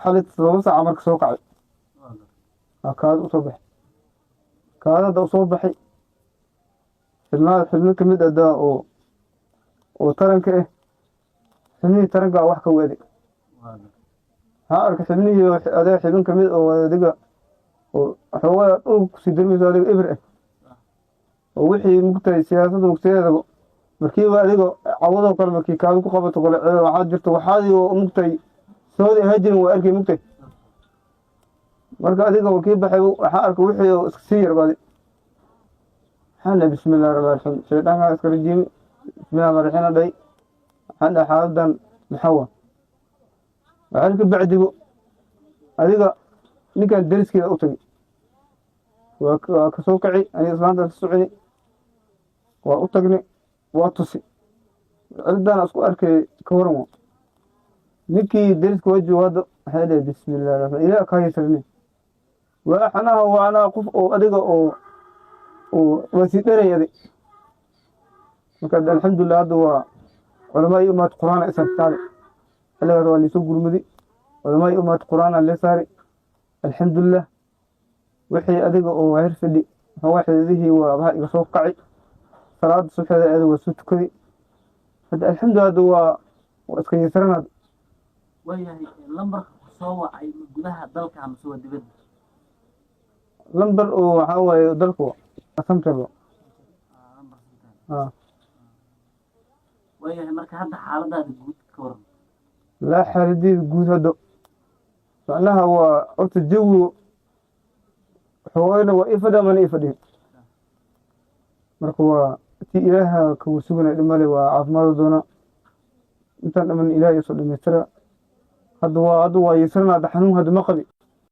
Xalay 7 saaca marka soo kacay, waa kaada usoo baxay. Kaada hadda usoo baxay, xibnaha, xibno kamid adaa oo taranka ah, xibnihii tarankaa wax ka weeday. Waxaa arkay xibnihii adiga xibin kamid oo adiga oo xoogaa dhulka kusii darmayso, adiga eber ah, oo wixii mugtahay siyaasadda mugtayeedaba markiiba adiga cawadoo kale markii kaada ku qabato kale, waxaa jirta waxaadii oo mugtahay soodi ahaa jirin, waa arkay mugtahay. Marka adiga kii baxay, waxaa arkay wixii oo iska sii yarbaday. Waxaan dhahay, "Bismillahi rahmaan raxiim, shaydaankaa iskala jiimi, bismillahi rahmaan raxiim." Dhahay, waxaan dhahay, "Xaaladan maxaa waa?" Waxaan ka bacdigo adiga ninkan deriskeeda u tagay, waa kasoo kaci, aniga islaanta ka soconi, waa u tagnay, waa tusi ciddaan isku arkay. Ka waran wa ninkii deriska waa jooga hadda. Waxay dhahay, "Bismillahi raxmaan, ilaah kaa yasirne." Waa xanaha, waa anaa qof oo adiga oo waa sii dheray adig. Marka alxamdulilah, hadda waa culamaa iyo umaad qur'aan isar saari. Xilligaas waa liisoo gurmudi, culamaa iyo umaad qur'aan lee saari. Alxamdulilah, wixii adiga oo heer fadhi xoogaa xididihii waa baha iga soo kacay. Salaada subaxeeda adiga waa soo tukaday. Hadda alxamdulilah, hadda waa iska yasranad. Waayahay, lambarka ku soo wacay ma gudaha dalka amase waa dibadda? Lambar oo waxaa waaye dalka wa Somtel. Lambar Somtel. Ah. Waayahay, marka hadda xaaladaada guud ka waran? Laa, xaaladeeda guud hadda macnaha waa horta jawiga xoogayna waa ii fadhiya, mana ii fadhiyo. Marka waa tii Ilaaha kagu suganay, dhimale waa caafimaad doona intaan dhaman, Ilaah isoo dhamaystira. Hadda waa yeesarana, hadda xanuun hadda ma qabi.